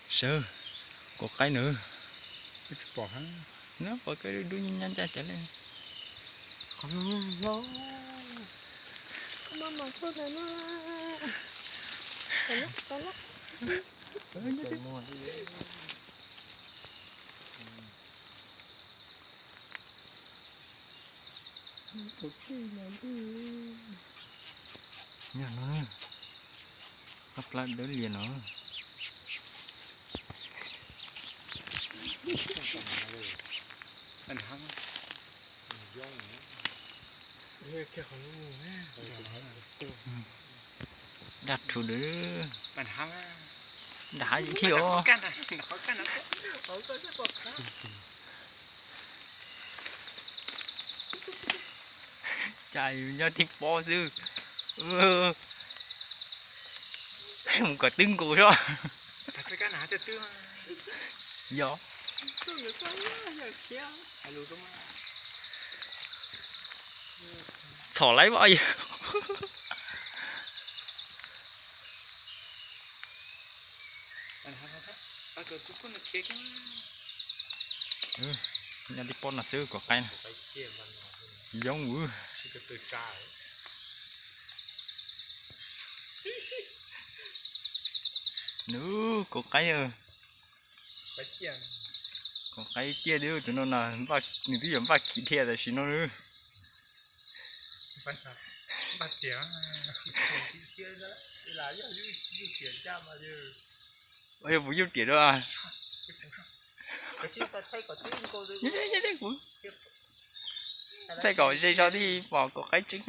Sawv, kuv qaib nws. Pom koj dub dub nyab nyab ncaj cov li. Nyob no, koj plab dawb lias no. Dag rhu dawb. Dag hab thiab os. Cas yus nyob tib pob xwb. Mus kom twb nkaus soj. Yog. Txhom laib os yawg. Nyob tib pob no xwb kuv qaib na. Yoob. Nws kuv qaib, kuv qaib ciaj li tus no no, nws twb yuav npaj khiv dhia tam sim no. Yog puas yug tiam dua. Thaij kom ze zog thiaj pom kuv qaib tseeb.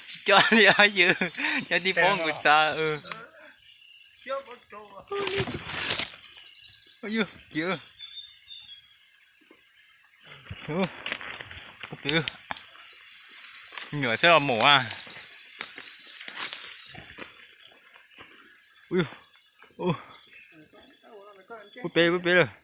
Tsis coj li os yawg, nyob tib pob nkaus xav. Yog kiag. Nyuam xwb los mus a. Pub peb, pub peb lawm.